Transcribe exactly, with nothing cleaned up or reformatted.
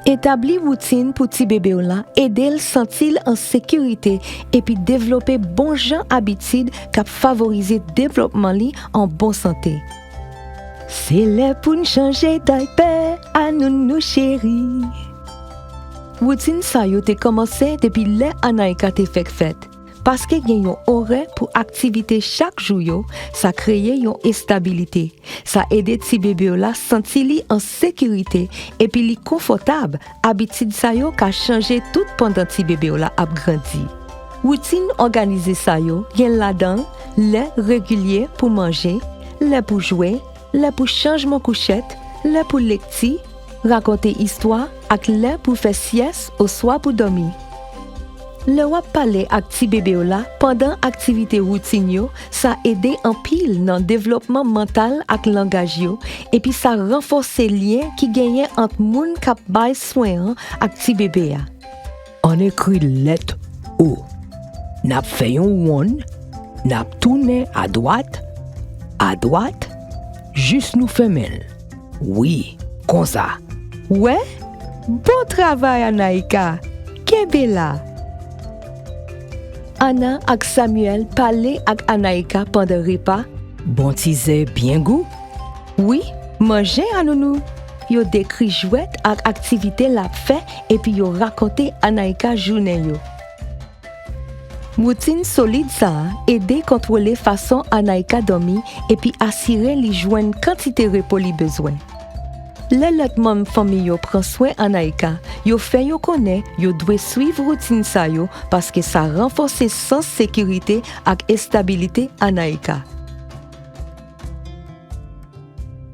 Etabli woutin pou ti bebe w la ede l santi l an sekirite epi devlope bon jan abitid k ap favorize devlopman li an bon sante. Se lè pou n chanje daypè a nounou cheri. Woutin sa yo te kòmanse depi lè Anaïka te fèk fèt. Paske gen yon orè pou aktivite chak jou yo, sa kreye yon estabilite. Sa ede ti bebe w la santi li an sekirite epi li konfòtab. Abitid sa yo ka chanje tout pandan ti bebe w la ap grandi. Woutin òganize sa yo gen ladan l lè regilye pou manje, lè pou jwe, lè pou chanjman kouchèt, lè pou lekti, rakonte istwa ak lè pou fè syès oswa pou dòmi. Lè w ap pale ak ti bebe w la pandan aktivite woutin yo, sa ede anpil nan devlopman mantal ak langaj yo, epi sa ranfòse lyen ki genyen ant moun k ap bay swen an ak ti bebe a. Ann ekri lèt O. N ap fè yon wonn, n ap tounen adwat, adwat, jis nou fèmen l. Wi, konsa. Wè? Bon travay, Anaïka! Kenbe la! Ana ak Samuel pale ak Anaïka pandan repa. Bon ti ze byen gou. Wi, manje a nounou. Yo dekri jwèt ak aktivite l ap fè epi yo rakonte Anaïka jounen yo. Woutin solid sa a ede kontwole fason Anaïka dòmi epi asire li jwenn kantite repo li bezwen. Lè lòt manm fanmi yo pran swen Anaïka, yo fè yo konnen yo dwe swiv woutin sa yo paske sa ranfòse sans sekirite ak estabilite Anaïka.